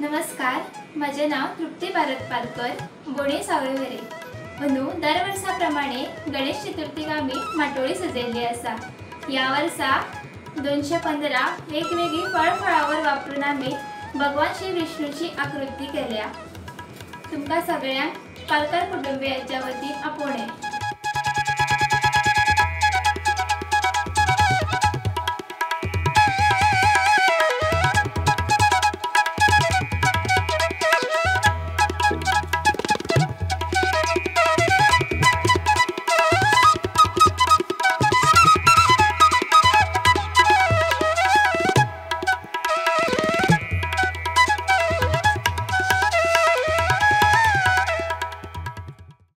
नमस्कार, म्हजें नांव तृप्ती भारत पालकर, बोणे सावयवेरें. अंदू दर वर्सा प्रमाणे गणेश चतुर्थीक आमी माटोळी सजयल्ली आसा. ह्या वर्सा 215 वेगवेगळी फळ फळावर वापरून आमी भगवान श्री विष्णूची आकृती केल्या. तुमकां सगळ्यांक पालकर कुटुंबियांच्या वतीन आपोवणें.